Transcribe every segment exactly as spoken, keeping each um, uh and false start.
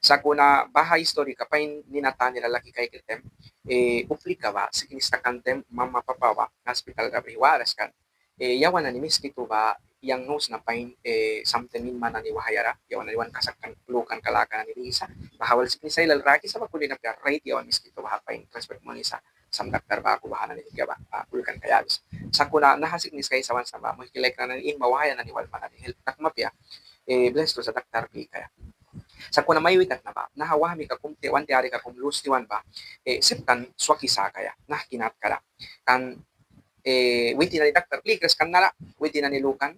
Sakuna baha istorika pain nina tanira laki kaikri taim, uplika ba siknis takan taim mama papa ba haspital ra brih waras kan. Yawan nani Miskitu ba yang nus na pain, samtaim inma nani wahayara, yawan nani wan kasak kan, lukanka laka nani brisa. Baha wal siknis ailal rakisa ba kulina apia, rait, yawan Miskitu baha pain respect munisa, sam daktar baku baha nani dukia ba kulkanka yabisa. Sakuna naha siknis kaisa wan sa ba muihki laikra nani, inma wahaya nani wal man nani help takma apia. Blestu sa daktar plikaia. Sakuna mai wi katna ba naha wahmika kum, wan tiarika kum lus tiwan ba, sip kan swaki sakaia nahki natkara. Kan witin nani daktar plikras kan nara, witin nani lukan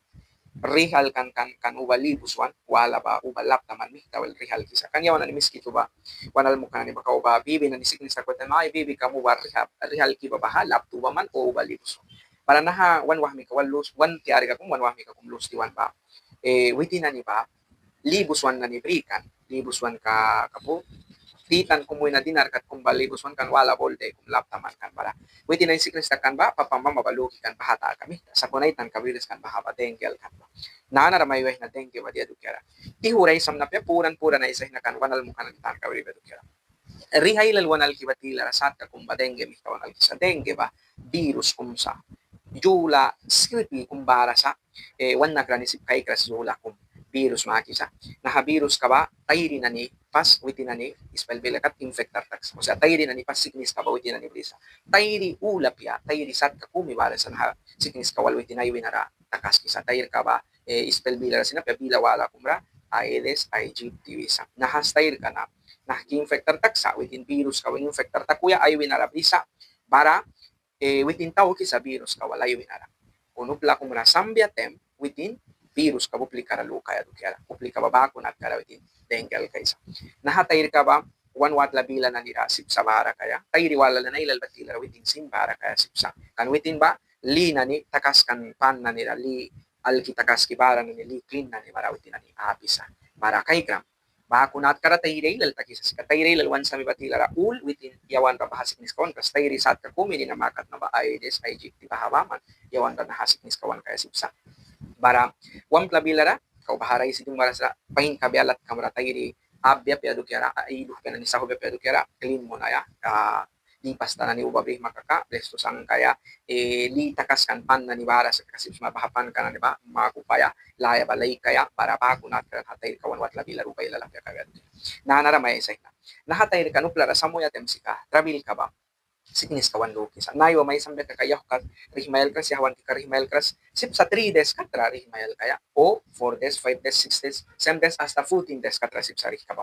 rih alkan kan, kan uba li buswan, wala ba uba lapta man mihta wal rih alkisa. Kan yawan nani Miskitu ba wan almuka nani ba kau ba bibi nani siknis takbia taim, ai bibikam uba rih alki ba baha lapta uba man o uba li buswan. Bara naha wan wahmika wal lus, wan tiarika kum wan wahmika kum lus tiwan ba, witin nani ba li buswan nani brikan, li buswanka kapu titan kum wina dinar kat kum ba li buswan kan, wala bol de kum lapta man kan. Bara witin nani siknis takan ba papa mama ba luki kan baha taka mihta, sakuna ai tanka briras kan baha ba dengue alkan ba. Nanara mai wihna dengue ba dia dukiara. Tihura aisamna apia, puran puran aisaihna kan wan almuka nani tanka bribia dukiara. Rih ailal wan alki ba tilara satka kum ba dengue mihta wan alkisa. Dengue ba virus kum sa, yula sirpi kum bara sa, wan nakra ni sip kaikras yula kum virus makisa. Naha viruska ba tairi nani pas witin nani ispel bila kat infectar taksa. O sea, tairi nani pas sikniska ba witin nani brisa. Tairi ula apia, tairi satka kumi bara sa naha sikniska wal witin ai winara takaskisa. Tairka ba ispel bilara sin apia, bila wala kumra Aedes aegypti wisa. Naha tairka na nahki infectar taksa, witin viruska wal infectar takuya, ai winara brisa. Bara witin taukisa viruska wal ai winara. Kuna upla kumra sambia taim witin viruska ba uplikara lukaia dukiara, uplika ba baku natkara witin dengue alkaisa. Naha tairka ba wan watla bila nanira sip sa bara kaia, tairi wala nani ailal ba tilara witin sin bara kaia sip sa. Kan witin ba li nani takaskan pan nanira, li alki takaski bara nani, li klin nani bara witin nani apisa. Bara kaikram, baku natkara tairi ailal takisa sika, tairi ailal wan sami ba tilara ul witin yawan ra baha sikniska wan kas, tairi satka kumi nina makatna ba Aedes aegypti baha baman yawan ra naha sikniska wan kaia sip sa. Bara wamtla bilara kau bahara aisi dingwaras ra, pain kabia latkamra tairi apbia apia dukiara, ai luhpia nani sauhbia apia dukiara klin munaia. Li pasta nani uba brihma kaka blestu sa, kaia li takaskan pan nani bara sa kaka sip sma, baha panka nani ba makupaia, laya ba laikaia. Bara baku natkara naha tairka wan watla bilara uba ailal apia kabia dukiara. Nanara mai aisaihna. Naha tairka na uplara samuya taim sika trabilka ba sikniska wan lukisa. Naiwa mai sambia kaka yauhka rih mai alkras, yauhwanka rih mai alkras, sip sa three days katra rih mai alkaia, o four days, five days, six days, seven days, hasta fourteen days katra sip sa rihka ba.